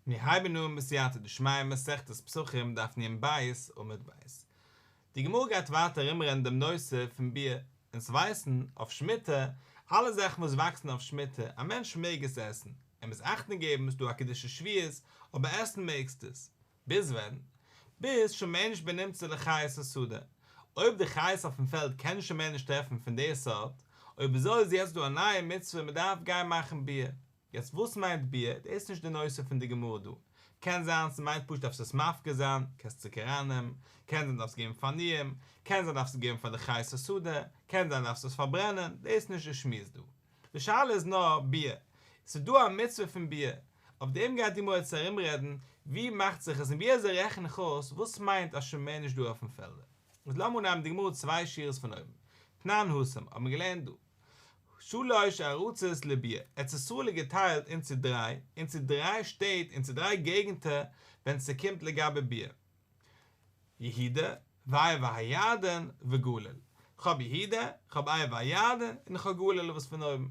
מיר הייבן אן בסייעתא דשמיא מסכת פסחים דף נ"ב עמוד ב'. די גמרא גייט ווייטער ארומרעדן דעם נושא פון ביעור, אונז ווייסן, אויף שמיטה, אלע זאכן וואס וואקסן אויף שמיטה, א מענטש מעג עס עסן, ער מוז אכטונג געבן, ס'דא א קדושת שביעית, אבער עסן מעגסטו עס. ביז ווען? ביז שוין מער נישט בנמצא לחיות השדה. אויב די חיות אויפן פעלד קענען שוין מער נישט טרעפן פון די סארט, אויב אזוי איז יעצט דא א נייע מצוה מ'דארף גיין מאכן ביעור. יעצט וואס מיינט ביעור? דאס איז נישט די נושא פון די גמרא דא. קען זיין ס'מיינט פשוט דארפסט עס מפקיר זיין, קענסט צוריק ארייננעמען, קען זיין דארפסט געבן פאר עניים, קען זיין דארפסט עס געבן פאר די חיות השדה, קען זיין דארפסט עס פארברענען, דאס איז נישט די שמועס דא. די שאלה איז נאר ביעור. ס'איז דא א מצוה פון ביעור. אויף דעם גייט די גמרא יעצט ארומרעדן ווי מאכט זיך עס און ווי אזוי רעכן איך אויס וואס מיינט אז שוין מער נישט דא אויפן פעלדער. איז לאמיר אנהייבן די גמרא צוויי שורות פון אויבן. תנן התם, האט מען געלערנט דא. שלש ארצות לביעור, ארץ ישראל איז געטיילט אין צו דריי, אין צו דריי שטעט, אין צו דריי געגנטער, ווען ס'קומט לגבי ביעור. יהודה, ועבר הירדן, וגליל. כ'האב יהודה, כ'האב עבר הירדן, און כ'האב גליל וואס פון אויבן.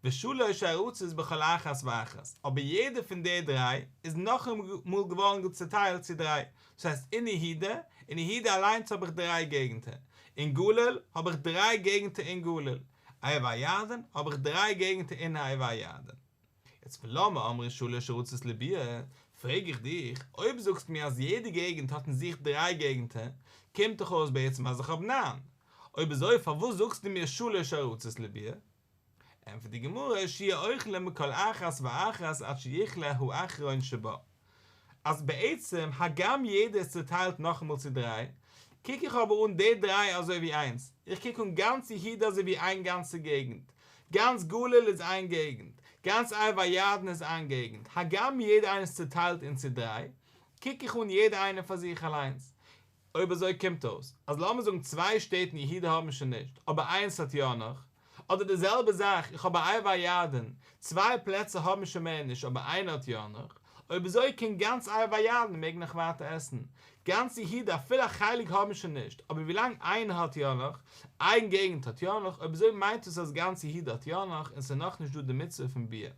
ושלש ארצות בכל אחת ואחת, אבער יעדע פון די דריי איז נאכאמאל געווארן צוטיילט צו דריי, דאס הייסט אין יהודה, אין יהודה אליינס האב איך דריי געגנטער, אין גליל האב איך דריי געגנטער אין גליל, עבר הירדן האב איך דריי געגנטער אין עבר הירדן. יעצט ולמה אמרו שלש ארצות לביעור, פרעג איך דיך, אויב זאגסט מיר אז יעדע געגנט האט אין זיך דריי געגנטער, קומט דאך אויס בעצם אז איך האב ניין, אויב אזוי פארוואס זאגסטו מיר שלש ארצות לביעור? ענטפערט די גמרא שיהו אוכלים מכל אחת ואחת עד שיכלה האחרון שבה, אז בעצם הגם יעדער איז צוטיילט נאכאמאל צו דריי, קוק איך אבער אן די דריי אזוי ווי איינס, איך קוק אן גאנץ יהודה אזוי ווי איין גאנצע געגנט, גאנץ גליל איז איין געגנט, גאנץ עבר הירדן איז איין געגנט, הגם יעדער איינער איז צוטיילט אין צו דריי, קוק איך אן יעדער איינער פאר זיך אליינס. אויב אזוי קומט אויס אז לאמיר זאגן צוויי שטעט אין יהודה האבן שוין נישט, אבער איינס האט יא נאך, אדער די זעלבע זאך איך האב ביי עבר הירדן, צוויי פלעצער האבן שוין מער נישט אבער איינער האט יא נאך, אויב אזוי קען גאנץ עבר הירדן מעג נאך ווייטער עסן, גאנץ יהודה אפילו א חלק האבן שוין נישט, אבער ווילאנג איינער האט יא נאך, איין געגנט האט יא נאך, אויב אזוי מיינט עס אז גאנץ יהודה האט יא נאך און ס'איז נאכנישט דא די מצוה פון ביעור.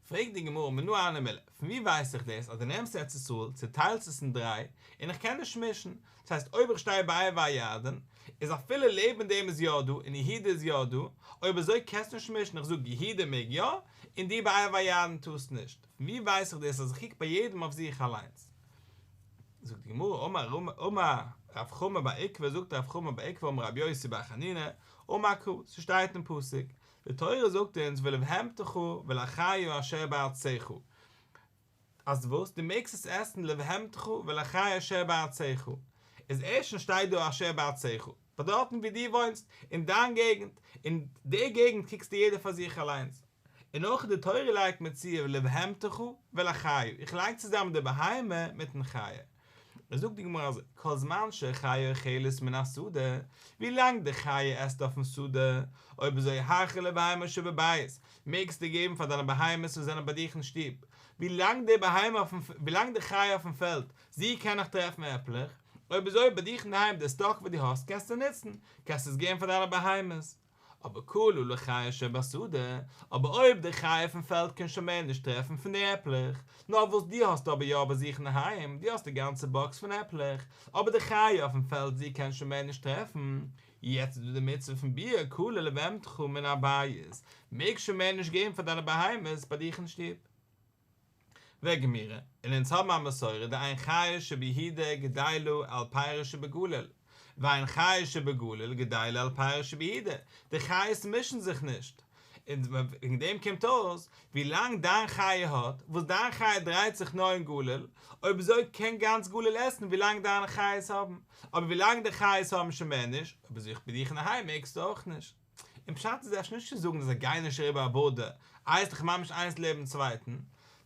פרעגט די גמרא מנא הני מילי, פון ווי ווייס איך דאס אז דו נעמסט ארץ ישראל, צוטיילסט עס אין דריי, און איך קען נישט מישן, דאס הייסט אויב איך שטיי ביי עבר הירדן, איז אפילו לעבן דעם איז יא דא און יהודה איז יא דא, אויב אזוי קענסטו נישט מישן, איך זאג יהודה מעג יא, און דו ביי עבר הירדן טארסט נישט, פון ווי ווייס איך דאס אז איך קוק ביי יעדעם אויף זיך אליינס? זאגט די גמרא אמר אמר רב חמא בר עוקבא זאגט רב חמא בר עוקבא אמר רבי יוסי בר חנינא אמר קרא ס'שטייט אין פסוק די תורה זאגט אונז ולבהמתך ולחיה אשר בארצך, אז וואס? דו מעגסט עס עסן לבהמתך ולחיה אשר בארצך, איז ערשטנס שטייט דא אשר בארצך, ביי דארטן ווי דו וואוינסט, אין דיין געגנט, אין די געגנט קוקסטו יעדער פאר זיך אליינס, און אויך די תורה לייגט מיר צו ולבהמתך ולחיה, איך לייג צוזאמען די בהמה מיטן חיה. זאגט די גמרא אזוי, כל זמן שחיה אוכלת מן השדה, ווי לאנג די חיה עסט אויפן שדה, אויב אזוי האכיל לבהמה שבבית, מעגסטו געבן פאר דיינע בהמות וואס זענען ביי דיך אין שטוב, ווי לאנג די בהמה אויפן ווי לאנג די חיה אויפן פעלד, זי קען נאך טרעפן עפלעך, אויב אזוי ביי דיך אינדערהיים די סטאק וואס דו האסט קענסטו נוצן, קענסטו עס געבן פאר דיינע בהמות. אבער כלה לחיה שבשדה, אבער אויב די חיה פון פעלד קען שוין מער נישט טרעפן פון די עפלעך, נאר וואס דו האסט אבער יא ביי זיך אינדערהיים, דו האסט די גאנצע באקס פון עפלעך, אבער די חיה אויפן פעלד זי קען שוין מער נישט טרעפן, יעצט איז דא די מצוה פון ביעור כלה לבהמתך מן הבית, מעגסט שוין מער נישט געבן פאר דיינע בהמות ביי דיך אין שטוב. וגמירי, און אונז האבן א מסורה דאין חיה שביהודה גדילה על פירות שבגליל, ואין חיה שבגליל גדילה על פירות שביהודה, די חיות מישן זיך נישט, און וועגן דעם קומט אויס, ווי לאנג דיין חיה האט, וואס דיין חיה דרייט זיך נאר אין גליל, אויב אזוי קען גאנץ גליל עסן ווי לאנג דיינע חיות האבן, אבער ווי לאנג די חיות האבן שוין מער נישט, אויב אזוי ביי דיך אינדערהיים מעגסטו אויך נישט. און פשט איז אפשר נישט צו זאגן אז זיי גייען נישט אריבער א בארדער, איז דאך ממש איינס לעבן צווייטן,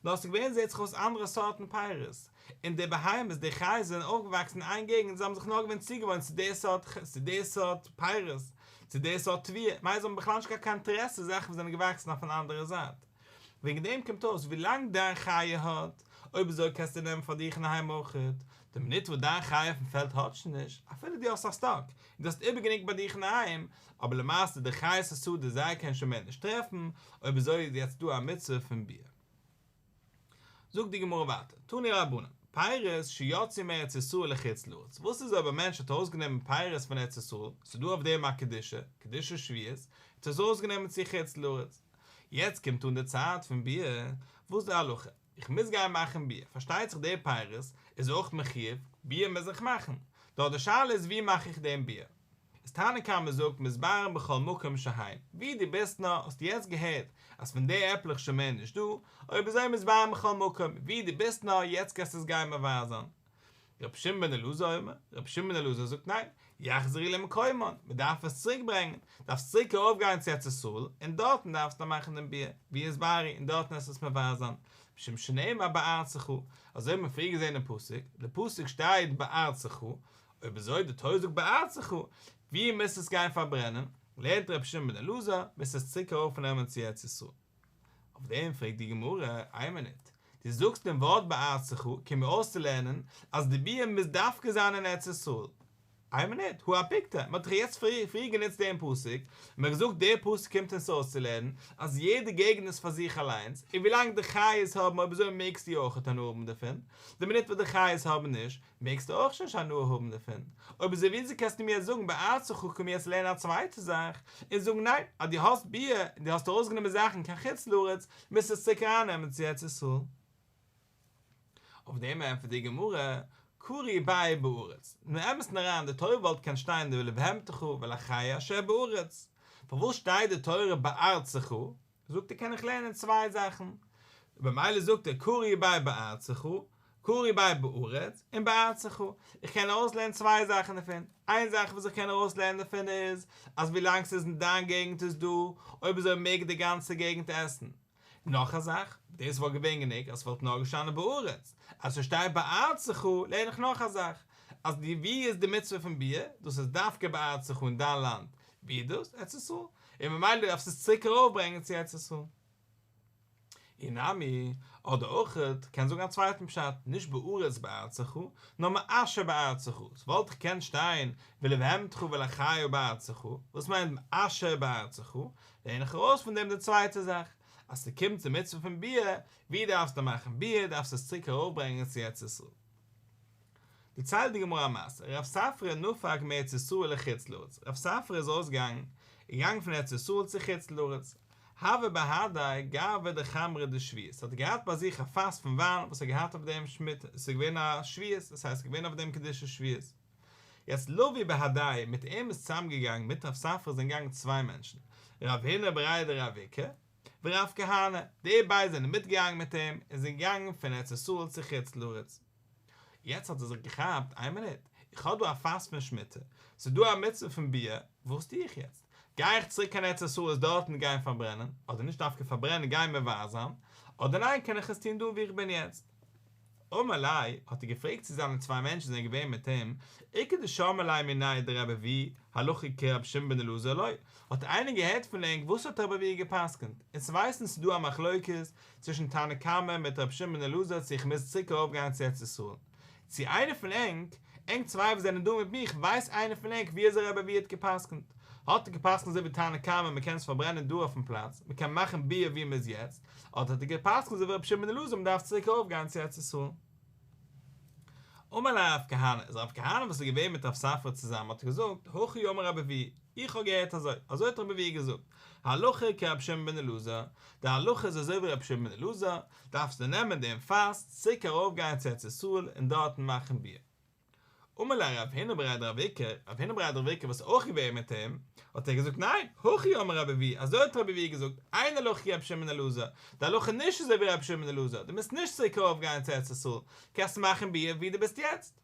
נאר ס'איז געווען זעט זיך אויס אנדערע סארטן פירות, און די בהמות, די חיות זענען אויפגעוואקסן אין איין געגנט, זיי האבן זיך נאר געווען צוגעוואוינט צו די סארט צו די סארט פירות, צו די סארט תבואה, מילא זיי האבן בכלל נישט געהאט קיין אינטערעסע זאכן וואס זענען געוואקסן אויף אן אנדערע זייט. וועגן דעם קומט אויס ווילאנג דיין חיה האט, אויב אזוי קענסטו נעמען פאר דיך אינדערהיים אויכעט, די מינוט וואס דיין חיה אויפן פעלד האט שוין נישט, אפילו דו האסט א סטאק, און דו האסט איבער גענוג ביי דיך אינדערהיים, אבער למעשה די חיות השדה זיי קענען שוין מער נישט טרעפן, אויב אזוי איז יעצט דא א מצוה פון ביעור. זאגט די גמרא ווייטער, תנו רבנן, פירות שיצאו מארץ ישראל לחוץ לארץ, וואס איז אויב א מענטש האט ארויסגענומען פירות פון ארץ ישראל, ס'איז דא אויף דעם א קדושה, קדושת שביעית, האט עס ארויסגענומען צו חוץ לארץ, יעצט קומט אן די צייט פון ביעור, וואס איז די הלכה? איך מוז גיין מאכן ביעור, פארשטייט זיך די פירות איז אויך מחויב, ביעור מוז איך מאכן, נאר די שאלה איז ווי מאך איך דעם ביעור? איז תנא קמא זאגט מתבערין בכל מקום שהן, ווי דו ביסט נאר, האסטו יעצט געהערט אז פון די עפלעך שוין מער נישט דא, אויב אזוי מתבערין בכל מקום, ווי דו ביסט נאר, יעצט קענסטו עס גיין מבער זיין. רבי שמעון בן אלעזר אומר, רבי שמעון בן אלעזר זאגט ניין, יחזרו למקומן, מען דארף עס צוריק ברענגען, דארפסט צוריק ארויף גיין צו ארץ ישראל, און דארטן דארפסטו מאכן דעם ביעור, ויתבערו, און דארטן עס עס מבער זיין, משום שנאמר בארצך, אזוי האט מען פריער געזען אין פסוק, די פסוק שטייט בארצך, אויב אזוי די תורה זאגט בארצך, ווי מוזט עס גיין פארברענען, לערנט רבי שמעון בן אלעזר, מוזט עס צוריק ארויף נעמען צו ארץ ישראל. אויף דעם פרעגט די גמרא, איין מינוט, דו זאגסט דעם ווארט בארצך קומט מיר אויסצולערנען אז די ביעור מוז דווקא זיין אין ארץ ישראל. איין מינוט, הא אפיקתיה, מען האט דאך יעצט פריער גענוצט דעם פסוק, און מען האט געזאגט דער פסוק קומט אונז אויסצולערנען אז יעדע געגנט איז פאר זיך אליינס, און ווילאנג די חיות האבן אויב אזוי מעגסטו אויכעט הנאה האבן דערפון, די מינוט וואס די חיות האבן נישט, מעגסטו אויך שוין נישט הנאה האבן דערפון. אויב אזוי וויאזוי קענסטו מיר יעצט זאגן בארצך קום מיר יעצט לערנען א צווייטע זאך, און זאגן ניין, אז דו האסט ביעור און דו האסט ארויסגענומען זאכן קיין חוץ לארץ, מוזטו עס צוריק ארייננעמען צו ארץ ישראל. אויף דעם ענטפערט די גמרא, קרי ביה בארץ, אין אמת'ן אריין די תורה וואלט געקענט שטיין ולבהמתך ולחיה אשר בארץ, פארוואס שטייט די תורה בארצך? זאגט ער קען איך לערנען צוויי זאכן, במילא זאגט ער קרי ביה בארצך, קרי ביה בארץ, און בארצך, איך קען ארויסלערנען צוויי זאכן דערפון, איין זאך וואס איך קען ארויסלערנען דערפון איז, אז ווילאנג ס'איז אין דיין געגנט איז דא, אויב אזוי מעג די גאנצע געגנט עסן. נאך א זאך, דאס וואלט געווען גענוג אז ס'וואלט נאר געשטאנען בארץ, אז ס'שטייט בארצך לערן איך נאך א זאך, אז די ווי איז די מצוה פון ביעור, דאס איז דווקא בארצך אין דיין לאנד, ווי איז דאס? ארץ ישראל. און ממילא דארפסטו עס צוריק ארויפברענגען צו ארץ ישראל. אי נמי, אדער אויכעט, קען זאגן א צווייטן פשט, נישט בארץ בארצך, נאר מאשר בארצך, ס'וואלט דאך געקענט שטיין ולבהמתך ולחיה בארצך, וואס מיינט אשר בארצך? לערן איך ארויס פון דעם די צווייטע זאך, אז ס'קומט צו מצוה פון ביעור, ווי דארפסטו מאכן ביעור, דארפסטו עס צוריק ארויפברענגען צו ארץ ישראל. דערציילט די גמרא א מעשה, רב ספרא נפק מארץ ישראל לחוץ לארץ, רב ספרא איז ארויסגעגאנגען, געגאנגען פון ארץ ישראל צו חוץ לארץ, הוה בהדיה גרבא דחמרא דשביעית, האט ער געהאט ביי זיך א פאס פון וויין וואס האט געהאט אויף דעם שמיטה, עס איז געווען א שביעית, דאס הייסט עס איז געווען אויף דעם קדושת שביעית. יעצט לוו בהדיה, מיט אים איז צוזאם געגאנגען, מיט רב ספרא זענען געגאנגען צוויי מענטשן, רב הונא בריה דרב איקא, ורב כהנא, די ביידע זענען מיטגעגאנגען מיט אים, און זענען געגאנגען פון ארץ ישראל צו חוץ לארץ. יעצט האט ער זיך געכאפט, איין מינוט, איך האב דא א פאס פון שמיטה, ס'איז דא א מצוה פון ביעור, וואס טו איך יעצט? גיי איך צוריק קיין ארץ ישראל עס דארטן גיין פארברענען, אדער נישט דווקא פארברענען גיין מבער זיין, אדער ניין קען איך עס טון דא וואו איך בין יעצט? אמר ליה, האט ער געפרעגט צו זיינע צוויי מענטשן זענען געווען מיט אים, איכא דשמע ליה מיניה דרבי אבהו הלכה כרבי שמעון בן אלעזר או לא, האט איינער געהערט פון ענק וואס האט רבי אבהו גע'פסק'נט? אונז ווייסן ס'איז דא א מחלוקת צווישן תנא קמא מיט רבי שמעון בן אלעזר צו איך מוז צוריק ארויף גיין צו ארץ ישראל, צו איינער פון ענק, ענק צוויי וואס זענען דא מיט מיך, ווייסט איינער פון ענק ווי אזוי רבי אבהו האט גע'פסק'נט? האט ער גע'פסק'נט אזוי ווי תנא קמא מ'קען עס פארברענען דא אויפן פלאץ, מ'קען מאכן ביעור ווי מ'איז יעצט, אדער האט ער גע'פסק'נט אזוי ווי רבי שמעון בן אלעזר מ'דארף צוריק ארויף גיין צו ארץ ישראל? אמר ליה רב כהנא, איז רב כהנא וואס איז געווען מיט רב ספרא צוזאמען האט געזאגט, הכי אמר רבי אבהו, איך האב געהערט אזוי, אזוי האט רבי אבהו געזאגט, הלכה כרבי שמעון בן אלעזר, די הלכה איז אזוי ווי רבי שמעון בן אלעזר, דארפסטו נעמען דעם פאס, צוריק ארויף גיין צו ארץ ישראל און דארטן מאכן ביעור. אמר ליה רב הונא בריה דרב איקא, רב הונא בריה דרב איקא וואס איז אויך געווען מיט אים, האט ער געזאגט ניין, הכי אמר רבי אבהו, אזוי האט רבי אבהו געזאגט, אין הלכה כרבי שמעון בן אלעזר, די הלכה איז נישט אזוי ווי רבי שמעון בן אלעזר, דו מוזט נישט צוריק ארויף גיין צו ארץ ישראל, קענסט מאכן ביעור ווי דו ביסט יעצט.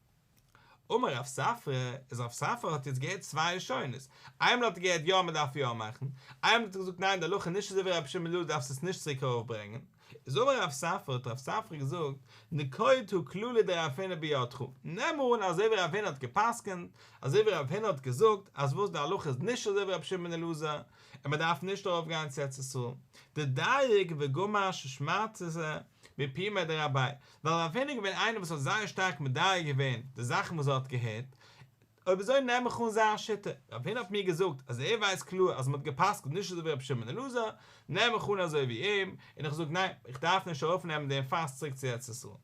אמר רב ספרא, איז רב ספרא האט יעצט געהערט צוויי לשונות, איינמאל האט ער געהערט יא מען דארף יא מאכן, איינמאל האט ער געזאגט ניין די הלכה איז נישט אזוי ווי רבי שמעון בן אלעזר דארפסט עס נישט צוריק ארויף ברענגען, איז אמר רב ספרא האט רב ספרא געזאגט, נקוט הא כללא דרב הונא בידך, נעם אן אזוי ווי רב הונא האט גע'פסק'נט, אזוי ווי רב הונא האט געזאגט אז וואס די הלכה איז נישט אזוי ווי רבי שמעון בן אלעזר, און מען דארף נישט ארויף גיין צו ארץ ישראל, דדייק וגמע שמעתתא מפומיה דרביה, ווייל רב הונא איז געווען איינער וואס האט זייער שטארק מדייק געווען די זאכן וואס ער האט געהערט, אויב אזוי נעם איך אן זיין שיטה, רב הונא האט מיר געזאגט אז ער ווייסט קלאר אז מען האט גע'פסק'נט נישט אזוי ווי רבי שמעון בן אלעזר, נעם איך אן אזוי ווי אים, און איך זאג ניין, איך דארף נישט ארויפנעמען דעם פאס צוריק צו ארץ ישראל.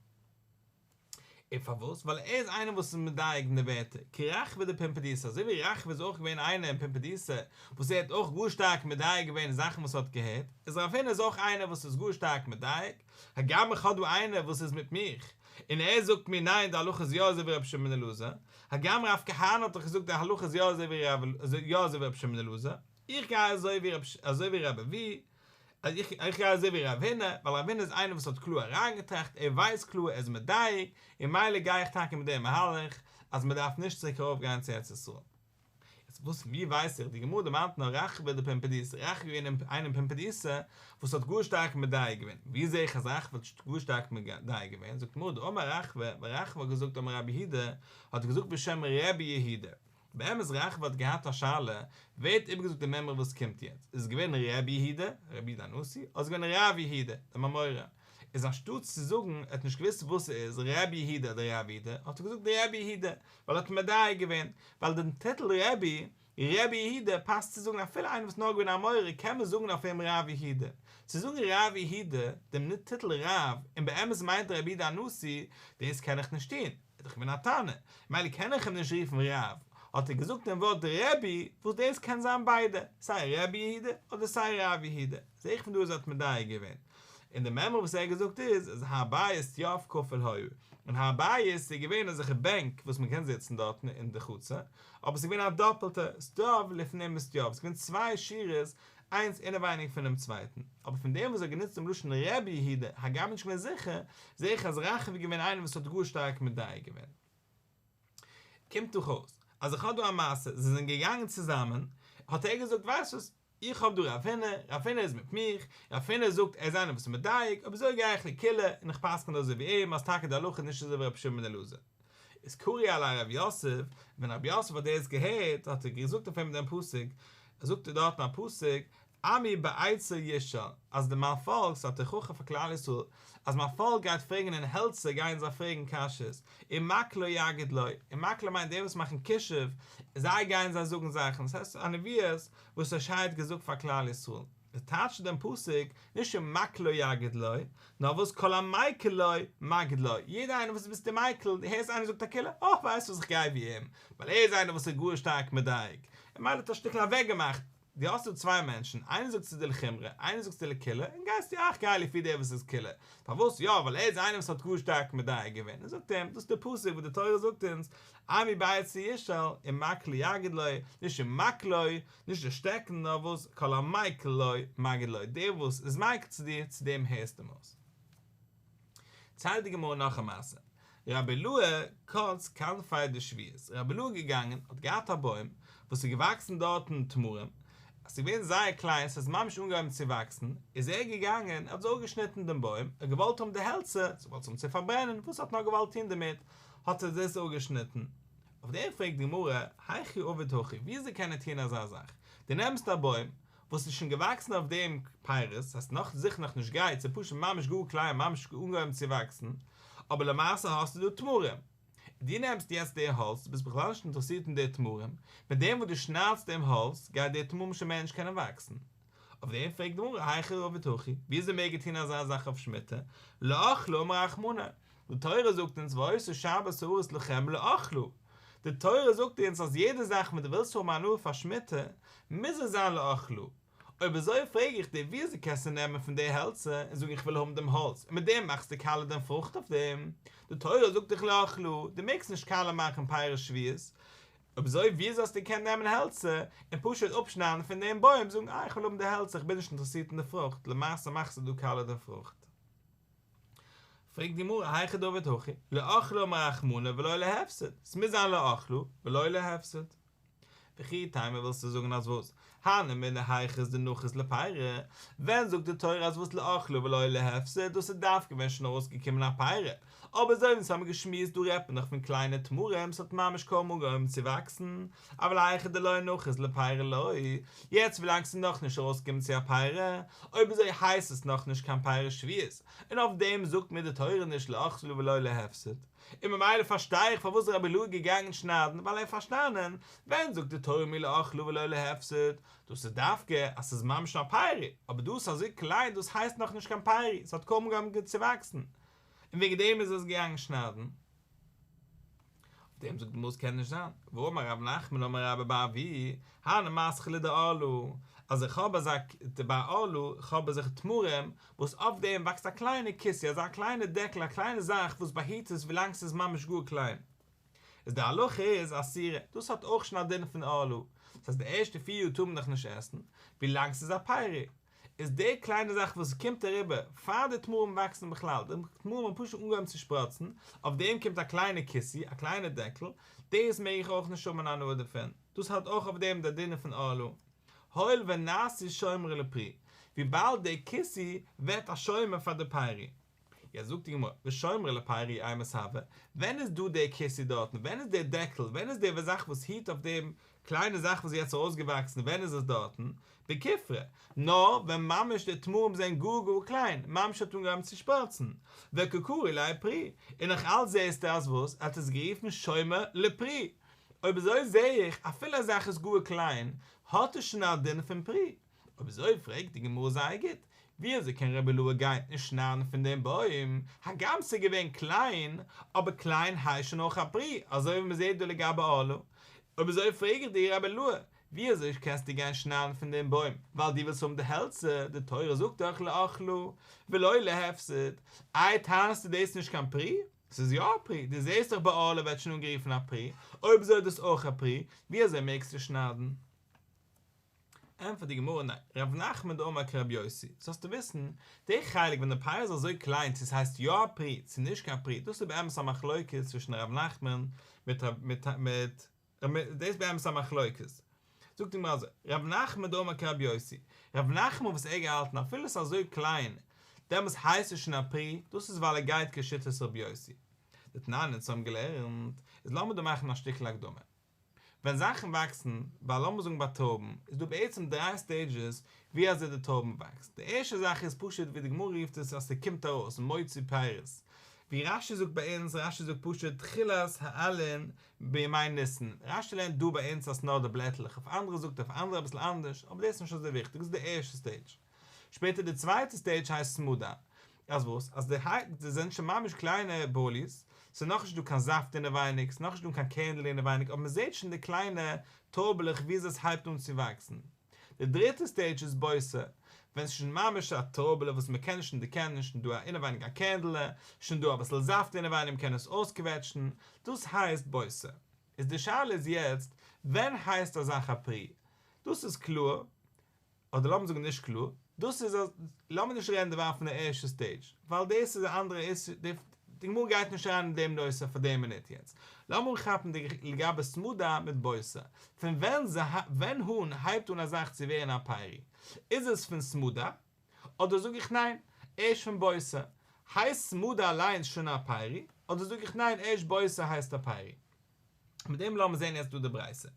און פארוואס? ווייל ער איז איינער וואס איז מדייק אין די ווערטער, כרחבה דפומבדיתא, אזוי ווי רחבה איז אויך געווען איינער אין פומבדיתא וואס ער האט אויך גאר שטארק מדייק געווען אין זאכן וואס ער האט געהערט, איז רב הונא איז אויך איינער וואס איז גאר שטארק מדייק, הגם איך האב דא איינער וואס איז מיט מיך, און ער זאגט מיר ניין די הלכה איז יא אזוי ווי רבי שמעון בן אלעזר, הגם רב כהנא האט דאך געזאגט די הלכה איז יא אזוי ווי רבי שמעון בן אלעזר, איך גיי אזוי ווי רבי אבהו איך גיי אזוי ווי רב הונא, ווייל רב הונא איז איינער וואס האט קלאר אריינגעטראכט, ער ווייסט קלאר, ער איז מדייק, און ממילא גיי איך טאקע מיט דעם מהלך, אז מען דארף נישט צוריק ארויף גיין צו ארץ ישראל. יעצט וואס ווי ווייס איך, די גמרא דערמאנט נאר רחבה דפומבדיתא, רחבה איז געווען איינער אין פומבדיתא וואס האט גאר שטארק מדייק געווען, ווי זע איך אז רחבה האט גאר שטארק מדייק געווען, זאגט די גמרא דאמר רחבה, ווייל רחבה האט געזאגט אמר רב יהודה, האט ער געזאגט בשם רבי יהודה, באמת רחבה האט געהאט א שאלה, ווער האט איבערגעזאגט די מימרא וואס קומט יעצט, איז עס געווען ר' יהודה, רבי יהודה הנשיא, אדער איז געווען רב יהודה, דעם אמורא, איז אנשטאטס צו זאגן ער האט נישט געוואוסט וואס ס'איז ר' יהודה אדער רב יהודה, האט ער געזאגט רבי יהודה, ווייל ער האט מדייק געווען, ווייל דעם טיטל רבי, רבי יהודה, פאסט צו זאגן אפילו איינער וואס איז נאר געווען א אמורא קען מען זאגן אויף אים רב יהודה, צו זאגן רב יהודה, דעם טיטל רב, און באמת מיינט רבי יהודה הנשיא, דאס קען איך נישט טון. איז דאך געווען א תנא, ממילא קען איך אים נישט רופן רב, האט ער געזאגט דעם ווארט רבי, וואס דאס קען זיין ביידע, סיי רבי יהודה אדער סיי רב יהודה, זעה איך פון דא אז ער האט מדייק געווען. און די מימרא וואס ער האט געזאגט איז, אז הר הבית סטיו כפול היה, און הר הבית איז געווען אזעלכע בענק וואס מען קען זיצן דארטן אין די חצר, אבער עס איז געווען א דאפעלטע, סטיו לפנים מסטיו, עס איז געווען צוויי שורות איינס אינעווייניג פונעם צווייטן, אבער פון דעם וואס ער האט גענוצט דעם לשון רבי יהודה, הגם נישט געווען זיכער, זעה איך אז רחבה איז געווען איינער וואס האט גאר שטארק מדייק געווען. קומט דאך אויס, אז איך האב דא א מעשה, זיי זענען געגאנגען צוזאמען, האט ער געזאגט, ווייסט וואס, איך האב דא רב הונא, רב הונא איז מיט מיך, רב הונא זאגט ער איז איינער וואס איז מדייק, אויב אזוי גיי איך לקולא, און איך פסק'ן אזוי ווי אים, אז טאקע די הלכה איז נישט אזוי ווי רבי שמעון בן אלעזר. איז קרי עליה רב יוסף, ווען רב יוסף האט דאס געהערט האט ער געזאגט אויף אים דעם פסוק, זאגט ער דארטן א פסוק, עמי בעצה ישאל, אז די מיין פאלק, ס'איז א תוכחה פאר כלל ישראל, אז מיין פאלק גייט פרעגן אין העלצער גייען זיי פרעגן קשיות, ומקלו יגיד לו, און מקלו מיינט די וואס מאכן כישוף, זיי גייען זיי זאגן זאכן, דאס הייסט א נביאות וואס הושע האט געזאגט פאר כלל ישראל. ער טייטשט דעם פסוק, נישט ומקלו יגיד לו, נאר וואס כל המיקל לו, מגיד לו, יעדער איינער וואס ביסטו מיקל, דו הערסט איינער זאגט א קולא, אה, ווייסט וואס איך גיי ווי אים, ווייל ער איז איינער וואס איז גאר שטארק מדייק, און ממילא האט ער א שטיקל אוועק געמאכט, דו האסט דא צוויי מענטשן, איינער זאגט ס'איז דיר לחומרא, איינער זאגט ס'איז דיר לקולא, און גייסטו אה איך גיי לפי דער וואס איז קולא, פארוואס יא, ווייל ער איז איינער וואס האט גאר שטארק מדייק געווען, און זאגט אים, דאס איז דער פסוק וואס די תורה זאגט אונז, עמי בעצה ישאל, ומקלו יגיד לו, נישט ומקלו, נישט די שטעקן נאר וואס כל המיקל לו מגיד לו, דער וואס איז מיקל צו דיר צו דעם הערסטו אים אויס. ציילט די גמרא נאך א מעשה, רבי אילעא קץ כנפיה דשביעית, רבי אילעא איז געגאנגען האט געהאט א בוים וואס איז געוואקסן דארטן תמרים, עס איז געווען זייער קליין עס איז ממש אנגעהויבן צו וואקסן, איז ער געגאנגען ער האט אזוי אפגעשניטן דעם בוים, ער האט געוואלט האבן די העלצער, ער האט געוואלט האבן צו פארברענען, וואס ער האט נאר געוואלט טון דערמיט, האט ער דאס אפגעשניטן. אויף דעם פרעגט די גמרא, היכי עביד הכי, וויאזוי קען ער טוען אזא זאך? דו נעמסט א בוים וואס איז שוין געוואקסן אויף דעם פירות, ס'הייסט נאך זיכער נאך נישט גרייט, ס'איז פשוט ממש גאר קליין, ממש אנגעהויבן צו וואקסן, אבער למעשה האסטו דא תמרים. דו נעמסט יעצט די האלץ, דו ביסט בכלל נישט אינטערעסירט אין די תמרים, מיט דעם וואס דו שניידסט דעם האלץ, גייט די תמרים שוין מער נישט קענען וואקסן. אויף דעם פרעגט די גמרא, היכי עביד הכי, וויאזוי מעג ער טון אזא זאך אויף שמיטה? לאכלה אמר רחמנא, די תורה זאגט אונז והיתה שבת הארץ לכם לאכלה, די תורה זאגט אונז אז יעדע זאך וואס דו ווילסט האבן הנאה פאר שמיטה, מוז עס זיין לאכלה, אויב אזוי פרעג איך דיר וויאזוי קענסטו נעמען פון די העלצער און זאגן איך וויל האבן דעם האלץ און מיט דעם מאכסטו קאלע דעם פרוכט אויף דעם, די תורה זאגט דיך לאכלה, דו מעגסט נישט קאלע מאכן פירות שביעית, אויב אזוי וויאזוי האסטו געקענט נעמען העלצער און פשוט אפשניידן פון דעם בוים זאגן אה איך וויל האבן די העלצער איך בין נישט אינטערעסירט אין די פרוכט, למעשה מאכסטו דא קאלע די פרוכט. פרעגט די גמרא היכי דעביד הכי, לאכלה אמר רחמנא ולא להפסד, ס'מוז זיין לאכלה ולא להפסד. וכי תימא ווילסטו זאגן אז וואס? הני מילי היכא דנחית לפירא, ווען זאגט די תורה אז וואס לאכלה ולא להפסד, דאס איז דווקא ווען שוין ארויסגעקומען א פירא, אבער אזוי ווי אונז האבן געשמועסט דא רעדט מען נאך פון קליינע תמרים ס'האט ממש קוים אנגעהויבן צו וואקסן, אבל היכא דלא נחית לפירא לא, יעצט ווילאנג ס'איז נאכנישט ארויסגעקומען צו א פירא, אויב אזוי הייסט עס נאכנישט קיין פירות שביעית, און אויף דעם זאגט מיר די תורה נישט לאכלה ולא להפסד. און ממילא פארשטיי איך פארוואס רבי אילעא איז געגאנגען שניידן ווייל ער האט פארשטאנען, ווען זאגט די תורה מיר לאכלה ולא להפסד, דאס איז דווקא אז ס'איז ממש א פרי, אבער דאס איז אזוי קליין דאס הייסט נאכנישט קיין פרי, ס'האט קוים אנגעהויבן צו וואקסן, און וועגן דעם איז ער עס געגאנגען שניידן. אויף דעם זאגט די גמרא ס'קען נישט זיין, והאמר רב נחמן אמר רבה בר אבוה, הני מתחלי דערלה, אז איך האב אזא ביי ערלה, איך האב אזעלכע תמרים וואס אויף דעם וואקסט א קליינע כיסוי, אזא קליינע דעקל, א קליינע זאך וואס באהיט עס ווילאנג ס'איז ממש גאר קליין. איז די הלכה איז אסירה, דאס האט אויך שוין א דין פון ערלה, דאס הייסט די ערשטע פיר יאר טאר מען דאך נישט עסן, ווילאנג ס'איז א פרי. איז די קליינע זאך וואס קומט אריבער פאר די תמרים וואקסן בכלל, די תמרים האבן פשוט אנגעהויבן צו שפראצן, אויף דעם קומט א קליינע כיסוי, א קליינע דעקל, דאס מעג איך אויך נישט האבן הנאה דערפון, דאס האט אויך אויף דעם די דין פון ערלה. הואיל ונעשו שומר לפרי, וויבאלד די כיסוי ווערט א שומר פאר די פרי. יעצט זאגט די גמרא, ושומר לפרי אימת הוי, ווען איז דא די כיסוי דארטן, ווען איז די דעקל, ווען איז די זאך וואס היט אויף דעם קליינע זאך וואס איז יעצט ארויסגעוואקסן, ווען איז עס דארטן? בכופרי, נאר ווען ממש די תמרים זענען גאר גאר קליין, ממש האט אנגעהויבן צו שפראצן, וקא קרי ליה פרי, און נאך אלץ זעסטו אז וואס? ער האט עס גערופן שומר לפרי, אויב אזוי זעה איך, אפילו א זאך איז גאר קליין, האט עס שוין א דין פון פרי. אויב אזוי פרעגט די גמרא זייער גוט, ווי אזוי קען רבי אילעא גיין און שניידן פון דעם בוים, הגם ס'איז געווען קליין, אבער קליין הייסט שוין אויך א פרי, אזוי ווי מ'זעט דא לגבי ערלה. אויב אזוי פרעג איך דיר רבי אילעא, ווי אזוי קענסטו גיין שניידן פון דעם בוים, ווייל דו ווילסט האבן די העלצער, די תורה זאגט דאך לאכלה ולא להפסד, איי טענה'סטו דאס איז נישט קיין פרי? ס'איז יא א פרי, דו זעסט דאך ביי ערלה ווערט שוין אנגערופן א פרי, אויב אזוי איז דאס אויך א פרי, ווי אזוי מעגסטו שניידן? ענטפערט די גמרא ניין, רב נחמן דאמר כרבי יוסי, זאלסטו וויסן, די חלק ווען די פרי איז אזוי קליין צו ס'הייסט יא א פרי צו נישט קיין פרי, דאס איז באמת א מחלוקת צווישן רב נחמן מיט מיט מיט דאס איז באמת א מחלוקת. זאגט די גמרא אזוי, רב נחמן דאמר כרבי יוסי, רב נחמן וואס ער האט געהאלטן אפילו ס'איז אזוי קליין, דעמאלס הייסט עס שוין א פרי, דאס איז ווייל ער גייט כשיטת רבי יוסי. דתנן אונז האבן געלערנט, איז לאמיר דא מאכן א שטיקל הקדמה. ווען זאכן וואקסן, ביי לאמיר זאגן ביי טרויבן, איז דא בעצם דריי סטעידזשעס ווי אזוי די טרויבן וואקסט. די ערשטע זאך איז פשוט ווי די גמרא רופט עס אז ס'קומט ארויס, מוציא פירות. ווי רש"י זאגט ביי אונז, רש"י זאגט פשוט תחילת העלין בימי ניסן, רש"י לערנט דא ביי אונז אז ס'נאר די בלעטלעך, אויף אנדערע זאגט ער אויף אנדערע אביסל אנדערש, אבער דאס איז נישט אזוי וויכטיג, דאס איז די ערשטע סטעידזש. שפעטער די צווייטע סטעידזש הייסט סמדר, אז וואס? אז די די זענען שוין ממש קליינע באליס, ס'איז נאכנישט דא קיין זאפט אינעווייניג, ס'איז נאכנישט דא קיין קערנדל אינעווייניג, אבער מ'זעט שוין די קליינע טרויבעלעך וויאזוי עס הייבט אן צו וואקסן. די דריטע סטעידזש איז בוסר, ווען ס'איז שוין ממש א טרויבעלע וואס מ'קען שוין דערקענען, שוין דא אינעווייניג א קערנדעלע, שוין דא אביסל זאפט אינעווייניג מ'קען עס אויסקוועטשן, דאס הייסט בוסר. איז די שאלה איז יעצט, ווען הייסט א זאך א פרי? דאס איז קלאר, אדער לאמיר זאגן נישט קלאר, דאס איז א, לאמיר נישט רעדן דערווייל פון די ערשטע סטעידזש, ווייל דאס איז א אנדערע אישו, די גמרא גייט נישט אריין אין דעם נושא פאר די מינוט יעצט. לאמיר אנכאפן די לגבי סמדר מיט בוסר, פון ווען ווען אן הייבט אן א זאך צו ווערן א פרי? איז עס פון סמדר? אדער זאג איך ניין, ערשט פון בוסר? הייסט סמדר אליינס שוין א פרי? אדער זאג איך ניין, ערשט בוסר הייסט א פרי? מיט דעם לאמיר זען יעצט דא די ברייתא.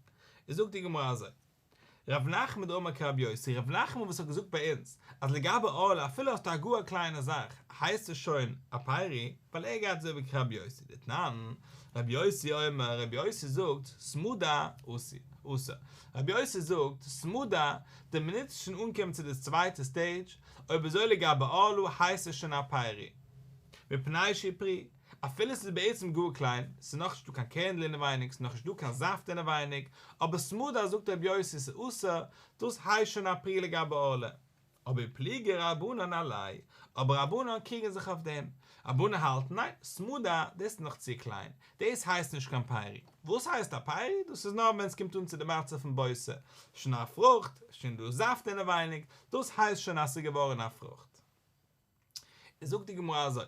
איז זאגט די גמרא אזוי. רב נחמן דאמר כרבי יוסי, רב נחמן וואס האט געזאגט ביי אונז אז לגבי ערלה אפילו האסטו א גאר א קליינע זאך הייסט עס שוין א פרי, ווייל ער גייט אזוי ווי כרבי יוסי, דתנן, רבי יוסי אומר, רבי יוסי זאגט, סמדר אסור, רבי יוסי זאגט, סמדר, די מינוט ס'איז שוין אנגעקומען צו די צווייטע סטעידזש, אויב אזוי לגבי ערלה הייסט עס שוין א פרי, מפני שהוא פרי. אפילו ס'איז בעצם גאר קליין, ס'איז נאכנישט דא קיין קערנדל אינעווייניג, ס'איז נאכנישט דא קיין זאפט אינעווייניג, אבער סמדר זאגט רבי יוסי ס'איז אסור, דאס הייסט שוין א פרי לגבי ערלה. אבער ופליגי רבנן עליה, אבער רבנן קריגן זיך אויף דעם. רבנן האלטן ניין, סמדר, דאס איז נאך צו קליין, דאס הייסט נישט קיין פרי. וואס הייסט א פרי? דאס איז נאר ווען ס'קומט אן צו די מצב פון בוסר, שוין א פרוכט, שוין דא זאפט אינעווייניג, דאס הייסט שוין אז ס'איז געווארן א פרוכט. זאגט די גמרא אזוי,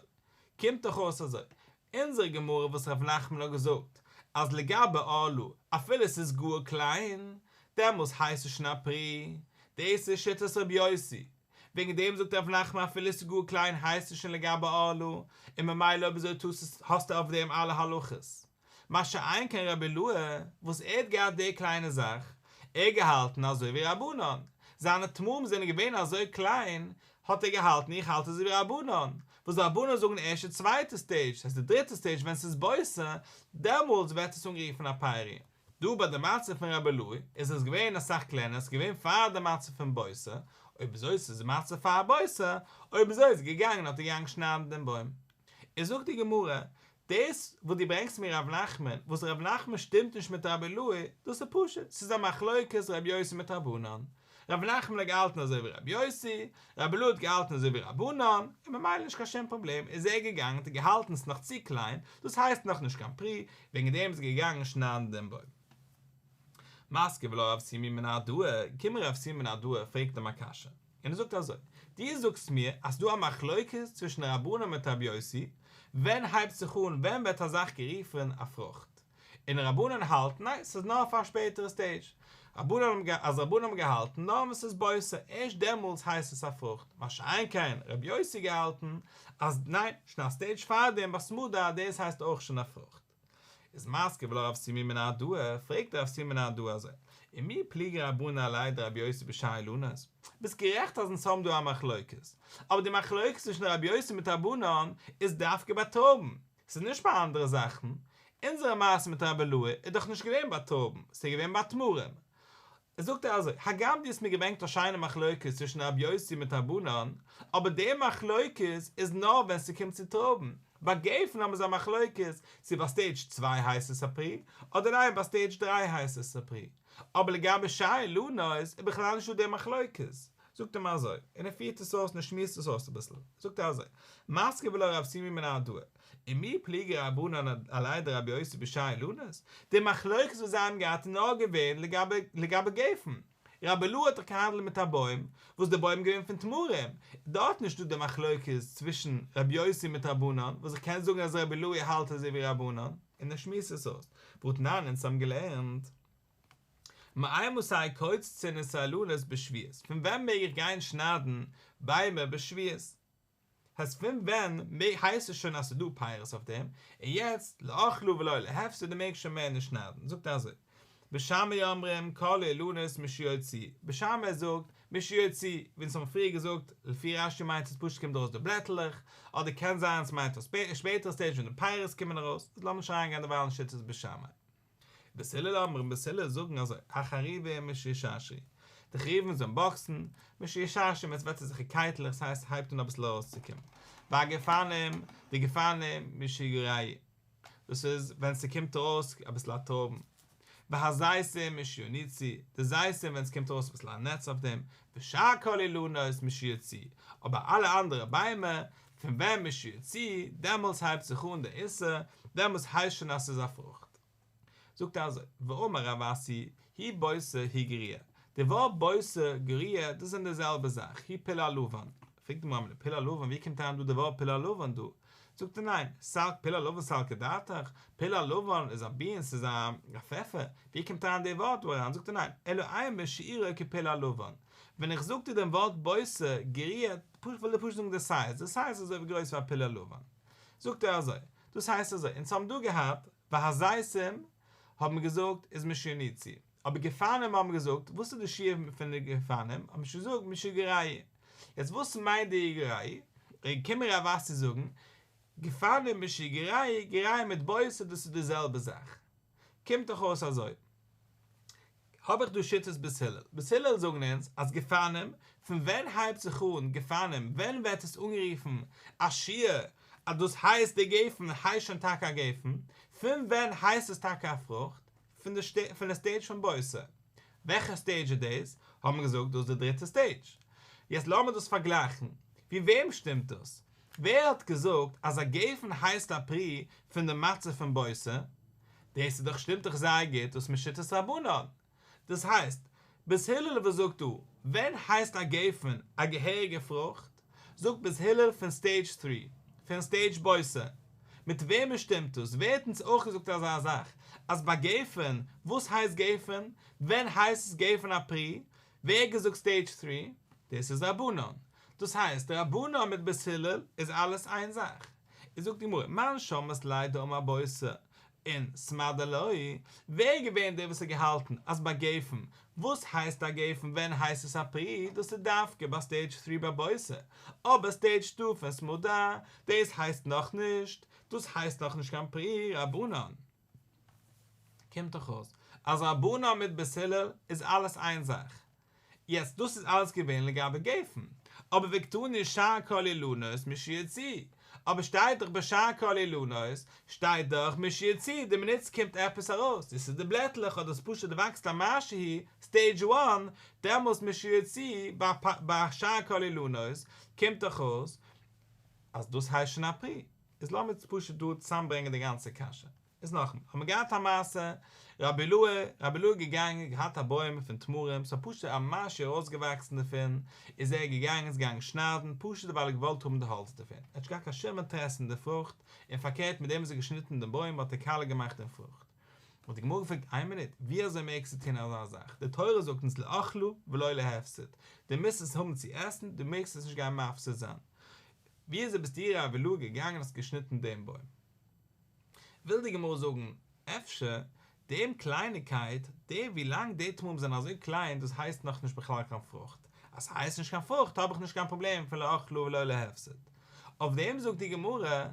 קומט דאך אויס אזוי, אונזערע גמרא וואס ר' נחמן האט געזאגט אז לגבי ערלה אפילו עס איז גאר קליין, דעמאלס הייסט עס שוין א פרי, דאס איז שיטת רבי יוסי, וועגן דעם זאגט רב נחמן אפילו ס'איז גאר קליין הייסט עס שוין לגבי ערלה, און ממילא אויב אזוי טוסט האסטו אויף דעם אלע הלכות. מה שאין כן רבי אילעאי, וואס ער האט געהאט די קליינע זאך, ער האט געהאלטן אזוי ווי רבנן, זיינע תמרים זענען געווען אזוי קליין, האט ער געהאלטן איך האלט אזוי ווי רבנן, וואס רבנן זאגן ערשט די צווייטע סטעידזש, ס'הייסט די דריטע סטעידזש ווען ס'איז בוסר, דעמאלטס ווערט עס אנגערופן א פרי. דא ביי די מצב פון רבי אילעאי איז עס געווען אסאך קלענער, עס איז געווען פאר די מצב פון בוסר, אויב אזוי ס'איז די מצב פאר בוסר, אויב אזוי איז געגאנגען האט ער געגאנגען שניידן דעם בוים. איז זאגט די גמרא, דאס וואס דו ברענגסט מיר ר' נחמן, וואס ר' נחמן שטימט נישט מיט רבי אילעאי, דאס איז פשוט, ס'איז א מחלוקת ר' יוסי מיט רבנן. ר' נחמן האט געהאלטן אזוי ווי ר' יוסי, רבי אילעאי האט געהאלטן אזוי ווי רבנן, און ממילא נישט קיין שום פראבלעם, איז ער געגאנגען האט ער געהאלטן ס'איז נאך צו קליין, דאס הייסט נאך נישט קיין פרי, וועגן דעם איז ער געגאנגען שניידן דעם בוים. מתקיף לה רב שימי מנהרדעא, קומט רב שימי מנהרדעא פרעגט אים א קשיא. און ער זאגט אזוי, דו זאגסט מיר אז ס'דא א מחלוקת צווישן רבנן מיט רבי יוסי, ווען הייבט זיך אן ווען ווערט א זאך גערופן א פרוכט? און רבנן האלטן ניין ס'איז נאר אויף א שפעטערע סטעידזש, רבנן האבן אז רבנן האבן געהאלטן נאר ווען ס'איז בוסר ערשט דעמאלטס הייסט עס א פרוכט, מה שאין כן רבי יוסי געהאלטן אז ניין שוין א סטעידזש פארדעם ביי סמדר דאס הייסט אויך שוין א פרוכט. איז מתקיף לה רב שימי מנהרדעא, פרעגט רב שימי מנהרדעא אזוי, ומי פליגי רבנן עליה דרבי יוסי בשאר אילנות? ביסט גערעכט אז אונז האבן דא א מחלוקת, אבער די מחלוקת צווישן רבי יוסי מיט רבנן איז דווקא ביי טרויבן, ס'איז נישט ביי אנדערע זאכן, אונזערע מעשה מיט רבי אילעאי איז דאך נישט געווען ביי טרויבן, ס'איז געווען ביי תמרים, זאגט ער אזוי, הגם דו האסט מיר געברענגט א שיינע מחלוקת צווישן רבי יוסי מיט רבנן, אבער די מחלוקת איז נאר ווען ס'קומט צו טרויבן, ביי גפן האבן זיי א מחלוקת צו ביי סטעידזש צוויי הייסט עס א פרי, אדער ניין ביי סטעידזש דריי הייסט עס א פרי, אבער לגבי שאר אילנות איז בכלל נישטא די מחלוקת. זאגט אים אזוי, און ער פירט עס אויס און ער שמועסט עס אויס אביסל, זאגט ער אזוי, מתקיף לה רב שימי מנהרדעא, ומי פליגי רבנן עליה דרבי יוסי בשאר אילנות, די מחלוקת וואס זיי האבן געהאט איז נאר געווען לגבי לגבי גפן, רבי אילעאי האט דאך געהאנדלט מיט א בוים, וואס די בוים איז געווען פון תמרים, דארט נישטא די מחלוקת צווישן רבי יוסי מיט רבנן, וואס איך קען זאגן אז רבי אילעאי האלט אזוי ווי רבנן, און ער שמועסט עס אויס, והתנן אונז האבן געלערנט. מאימתי קוצצין את האילנות בשביעית, פון ווען מעג איך גיין שניידן ביימער בשביעית? הייסט פון ווען הייסט עס שוין אז ס'איז דא פירות אויף דעם, און יעצט לאכלה ולא להפסד דו מעגסט שוין מער נישט שניידן, זאגט ער אזוי, בית שמאי אומרים כל האילנות משיוציאו, בית שמאי זאגט משיוציאו, ווי אונז האבן פריער געזאגט, לפי רש"י מיינט עס פשוט קומט ארויס די בלעטלעך, אדער קען זיין ס'מיינט א שפעטערע סטעידזש ווען די פירות קומען ארויס, איז לאמיר נישט אריינגיין דערווייל אין שיטת בית שמאי. בית הלל אומרים בית הלל זאגן אזוי, החרובים משישרשרו, די חרובים זענען באקסן, משישרשרו ווען עס ווערט אזעלכע קייטלעך ס'הייסט ס'הייבט אן אביסל ארויסצוקומען, והגפנים, די גפנים משיגרעו, דאס איז ווען ס'קומט ארויס אביסל א טרויבן, והזיתים משיניצו, די זיתים ווען ס'קומט ארויס אביסל א נעץ אויף דעם, ושאר כל האילנות משיוציאו, אבער אלע אנדערע ביימער, פון ווען משיוציאו, דעמאלטס הייבט זיך אן די איסור, דעמאלטס הייסט שוין אז ס'איז א פרוכט. זאגט ער אזוי, ואמר רב אסי, הוא בוסר הוא גרוע, די ווארט בוסר, גרוע, דאס זענען די זעלבע זאך, הוא פול הלבן. פרעגט די גמרא, פול הלבן, ווי קומט אריין דא די ווארט פול הלבן דא? זאגט ער ניין, סלק פול הלבן סלקא דעתך, פול הלבן איז א בין, ס'איז א פעפער, ווי קומט אריין די ווארט דא אריין? זאגט ער ניין, אלא אימא שיעורו כפול הלבן, ווען איך זאג דיר דעם ווארט בוסר, גרוע, וויל איך פשוט זאגן די סייז, די סייז איז אזוי ווי גרויס ווי א פול הלבן. זאגט ער אזוי, דאס הייסט אזוי, אונז האבן דא געהאט, והזיתים האבן מיר געזאגט איז משיניצו, אבער גפנים האבן מיר געזאגט, וואס איז די שיעור פון די גפנים, האבן מיר שוין געזאגט משיגרעו. יעצט וואס מיינט די יגרעו? איז געקומען רב אסי זאגן, גפנים משיגרעו, גרוע מיט בוסר דאס איז די זעלבע זאך. קומט דאך אויס אזוי. האב איך דא שיטת בית הלל. בית הלל זאגן אונז אז גפנים, פון ווען הייבט זיך אן גפנים, ווען ווערט עס אנגערופן א שיעור אז דאס הייסט די גפן הייסט שוין טאקע א גפן, פון ווען הייסט עס טאקע א פרוכט? פון די פון די סטעידזש פון בוסר. וועלכע סטעידזש איז דאס? האבן מיר געזאגט דאס איז די דריטע סטעידזש. יעצט לאמיר דאס פארגלייכן. ווי וועם שטימט דאס? ווער האט געזאגט אז א גפן הייסט א פרי פון די מצב פון בוסר? דאס איז דאך שטימט דאך זייער גוט דאס מיט שיטת רבנן. דאס הייסט, בית הלל וואס זאגט דא, ווען הייסט א גפן א געהעריגע פרוכט? זאגט בית הלל פון סטעידזש טרי, פון סטעידזש בוסר. מיט וועמען שטימט דאס? ווער האט אונז אויך געזאגט אזא זאך אז ביי גפן, וואס הייסט גפן? ווען הייסט עס גפן א פרי? ווער האט געזאגט סטעידזש טרי? דאס איז רבנן. דאס הייסט רבנן מיט בית הלל איז אלעס איין זאך. איז זאגט די גמרא, מאן שמעת ליה דאמר בוסר און סמדר לא, ווער איז געווען דער וואס האט געהאלטן אז ביי גפן, וואס הייסט א גפן ווען הייסט עס א פרי, דאס איז דווקא ביי סטעידזש טרי ביי בוסר, אבער סטעידזש טו פון סמדר, דאס הייסט נאכנישט, דאס הייסט נאכנישט קיין פרי, רבנן. קומט דאך אויס אז רבנן מיט בית הלל איז אלעס איין זאך. יעצט דאס איז אלעס געווען לגבי גפן, אבער וקתני שאר כל אילנות משיוציאו, אבער שטייט דאך ביי שאר כל אילנות שטייט דאך משיוציאו די מינוט ס'קומט עפעס ארויס, צו ס'איז די בלעטלעך אדער ס'פשוט וואקסט א משהו, סטעידזש וואן, דעמאלס משיוציאו ביי שאר כל אילנות קומט דאך אויס אז דאס הייסט שוין א פרי. איז לאמיר פשוט דא צוזאמברענגען די גאנצע קשיא. איז נאכאמאל, האט מען געהאט א מעשה, רבי אילעא, רבי אילעא איז געגאנגען, געהאט א בוים פון תמרים, ס'האט פשוט א משהו ארויסגעוואקסן דערפון, איז ער געגאנגען, איז געגאנגען שניידן, פשוט ווייל ער האט געוואלט האבן די האלץ דערפון, ער האט נישט געהאט קיין שום אינטערעס אין די פרוכט, און פארקערט מיט דעם וואס ער האט געשניטן דעם בוים האט ער קאליע געמאכט דעם פרוכט. האט די גמרא געפרעגט, איין מינוט, ווי אזוי מעגסטו טון אזא זאך, די תורה זאגט אונז לאכלה ולא להפסד, דו מוזט עס האבן צו עסן, דו מעגסט עס נישט גיין מפסיד זיין. ווי אזוי ביסטו רבי אילעא געגאנגען האסט געשניטן דעם בוים? וויל די גמרא זאגן, אפשר דעם קלייניקייט, די ווי לאנג די תמרים זענען אזוי קליין דאס הייסט נאך נישט בכלל קיין פרוכט, אז ס'הייסט נישט קיין פרוכט האב איך נישט קיין פראבלעם פון לאכלה ולא להפסד. אויף דעם זאגט די גמרא,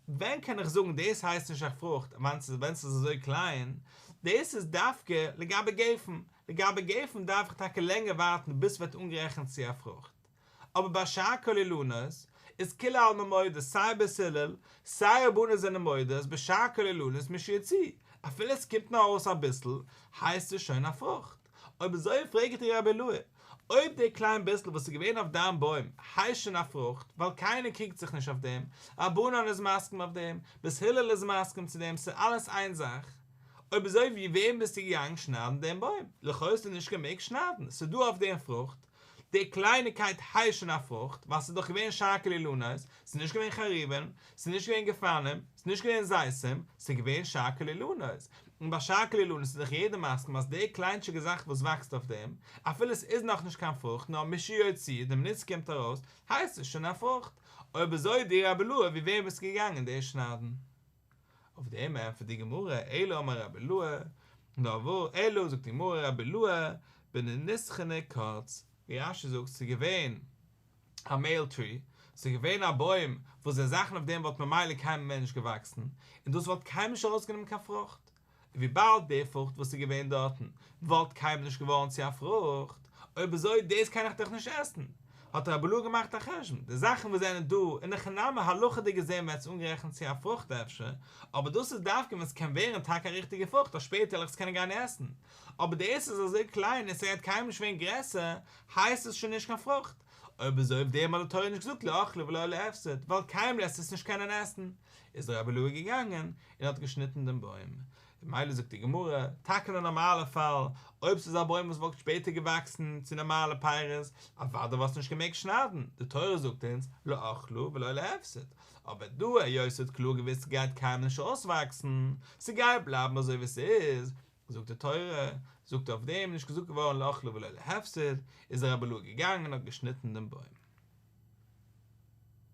ווען קען איך זאגן דאס הייסט נישט א פרוכט ווען ס'איז אזוי קליין, דאס איז דווקא לגבי גפן, לגבי גפן דארף איך טאקע לענגער ווארטן ביז ס'ווערט אנגערעכנט צו א פרוכט. אבער ביי שאר כל אילנות איז כולי עלמא מודה סיי בית הלל סיי רבנן זענען מודה אז בשאר כל אילנות משיוציאו אפילו עס קומט נאר ארויס אביסל הייסט עס שוין א פרוכט, אויב אזוי פרעג איך דיר רבי אילעא אויב די קליין ביסל וואס איז געווען אויף דיין בוים הייסט שוין א פרוכט ווייל קיינער קריגט זיך נישט אויף דעם, רבנן איז מסכים אויף דעם, בית הלל איז מסכים צו דעם ס'איז אלעס איין זאך, אויב אזוי ווי וועם ביסטו געגאנגען שניידן דעם בוים? לכאו' האסטו נישט געמעגט שניידן, ס'איז דא אויף דעם פרוכט, די קלייניקייט הייסט שוין א פרוכט, ווייל ס'איז דאך געווען שאר כל אילנות, ס'איז נישט געווען חרובין, ס'איז נישט געווען גפנים, ס'איז נישט געווען זיתים, ס'איז געווען שאר כל אילנות. און ביי שאר כל אילנות איז דאך יעדער מסכים אז די קליינטשיגע זאך וואס וואקסט אויף דעם, אפילו ס'איז נאכנישט קיין פרוכט נאר משיוציאו, די מינוט ס'קומט ארויס, הייסט עס שוין א פרוכט. אויב אזוי דו רבי אילעא ווי וועם ביסטו געגאנגען דאס שניידן? אויף דעם ענטפערט די גמרא, אלא אמר רבי אילעא, נאר וואס, אלא זאגט די גמרא רבי אילעא בניסחני קץ, ווי רש"י זאגט ס'איז געווען א מעיל טרי, ס'איז געווען א בוים וואס די זאכן אויף דעם וואלט ממילא קיינמאל מער נישט געוואקסן, און דאס וואלט קיינמאל נישט ארויסגענומען קיין פרוכט. וויבאלד די פרוכט וואס איז געווען דארטן וואלט קיינמאל נישט געווארן צו א פרוכט, אויב אזוי דאס קען איך דאך נישט עסן. האט רבי אילעא געמאכט א חשבון, די זאכן וואס זענען דא, אין הכי נמי הלכה'דיג געזען ווערט עס אנגערעכנט צו א פרוכט אפשר, אבער דאס איז דווקא ווען עס קען ווערן טאקע א ריכטיגע פרוכט אז שפעטער וועל איך עס קענען גיין עסן, אבער דאס איז אזוי קליין און ס'גייט קיינמאל נישט ווערן גרעסער, הייסט עס שוין נישט קיין פרוכט. אויב אזוי אויף דעם האט די תורה נישט געזאגט לאכלה ולא להפסד, ווייל קיינמאל וועסטו עס נישט קענען עסן. איז רבי אילעא געגאנגען און האט געשניטן דעם בוים. ממילא זאגט די גמרא, טאקע אין א נארמאלע פאל, אויב ס'איז א בוים וואס וואלט שפעטער געוואקסן צו נארמאלע פירות, אוודאי וואלסטו נישט געמעגט שניידן, די תורה זאגט אונז לאכלה ולא להפסד, אבער דא היות ס'האט קלאר געוואוסט ס'גייט קיינמאל נישט אויסוואקסן, ס'גייט בלייבן אזוי ווי ס'איז, זאגט די תורה, זאגט אויף דעם נישט געזאגט געווארן לאכלה ולא להפסד, איז רבי אילעא געגאנגען און האט געשניטן דעם בוים.